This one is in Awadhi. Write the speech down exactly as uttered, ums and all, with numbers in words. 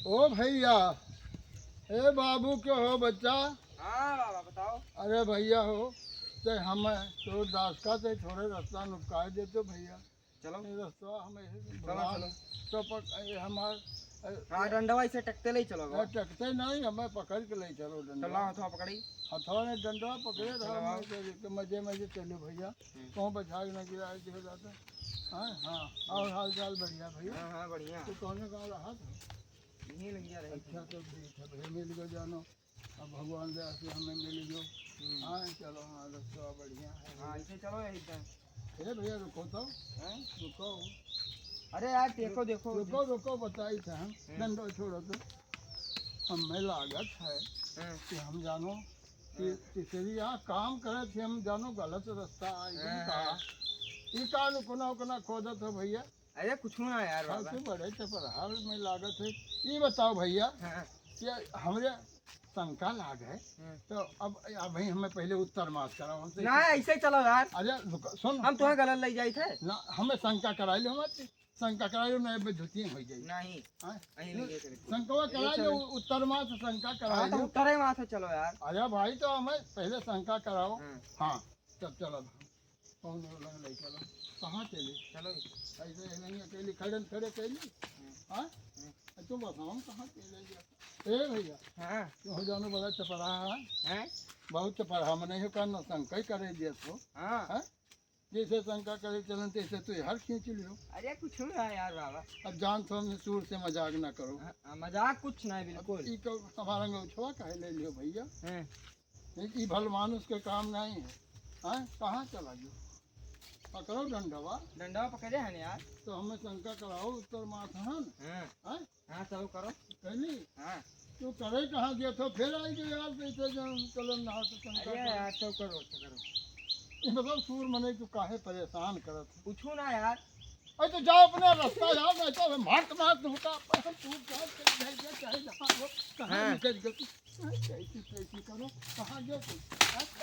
ओ भइया, ए बाबू के हो बच्चा? हाँ बाबा, बताओ। अरे भइया हो, ते हम तो दास का ते थोड़े रस्ता नुकाए देते भइया। चलो। ये रस्ता हम ऐसे चलो, भुला चलो। तो पक-, ये हमार, ए, हाँ, डंडवा ऐसे टकते ले चलो हाँ, बाबा। टकते नहीं, हमें पकड़ के ले चलो डंडवा। चलो, हथवा पकड़ी। हथवा में डंडवा पकड़े हाँ, रहो, चलो, हम आओ। ऐसे लेके मजे मजे चलो भइया। हम्म। कहूँ बछाग न गिराए दियो जाता। हाँ, हाँ, और हाल चाल बढ़िया भइया? हाँ, हाँ, बढ़िया। तू कौने गाँव रहा था? यहीं लगिया रही अच्छा, थी। तो ठीक है भइया, मिल गए जानो। अब भगवान दया से हमें मिल गयो। हम्म। हाँ, चलो, हाँ, रस्ता बढ़िया है हाँ, भइया। ऐसे चलो यही पे। ए भइया, रुको तो। हैं? रुको। अरे यार, देखो, देखो। रुको, रुको, बताई थे हम। हम्म। डंडो छोड़ो तो। हमें लागत है हाँ। कि हम जानो कि हाँ। तीसरी यहाँ काम करे थे, हम जानो गलत रस्ता आ गए हाँ, का। हाँ। ये का लुकना उकना खोदत हो भइया? अरे कुछ ना यार हाँ, बाबा। तू बड़े चपराहा में लागत है। ये बताओ भइया हाँ। कि हमरे शंका लाग है, हाँ। तो अब, अब भाई हमें पहले उत्तर मास कराओ हमसे। ना, ऐसे ही चलो यार। अरे रुको, सुन। हम तुम्हें गलत ले जाई थे। ना, हमें शंका कराई लो, हमारे शंका कराई लो, नहीं अब धुतिये हो जाई। नहीं, हाँ? कहीं नहीं ये करे। शंकवा कराई लो, चलो। उत्तर मास शंका कराई हाँ, तो लो। उत्तरे मास चलो यार। अरे भाई, तो हमें पहले शंका कराओ। हाँ। हाँ, तब चलब हम। कौन हो लग नहीं चलो। कहाँ चले? चलो। ऐसे ही नहीं अकेले खड़े न खड़े कैली। हम्म। हाँ? हम्म। तुम बताओ हम कहाँ चले गया? ए भइया। हाँ। तू हो जानो बड़ा चपराहा है। हैं? बहुत चपराहा मने हो का न शंका ही करे दिया तो। हाँ। हाँ? जैसे शंका करे चलन तैसे तू हर खींच लियो। अरे कुछ ना यार बाबा। अब जान तो हमने सूर से मजाक ना करो। हाँ, हाँ, मजाक कुछ ना है अब बिल्कुल। ई को हमारा अंगौछवा काहे ले लियो भइया? हैं। नहीं, ई भल मानुष के काम नहीं है। हाँ, कहाँ चला गयो? पकड़ो डंडवा। डंडवा पकड़े हैं यार। तो हमें शंका कराओ उत्तर मास हन। हाँ। हाँ? हाँ, चलो करो। कैली? हाँ। तू करे कहाँ गया था? फिर आई गयो यार, तो इसे जन चलन ना तो शंका अरे करो। यार, चलो करो, चलो करो। ये बताओ सूर मने तू काहे परेशान करत है? पूछो ना यार। अरे तो जाओ अपना रास्ता यार, नहीं तो मार के मार दूंगा। पर हम तू क्या कर जाएगा, चाहे जहाँ हो, कहाँ हाँ। निकल गया तू? हाँ, कैसी कैसी करो, कहाँ गया तू? हाँ?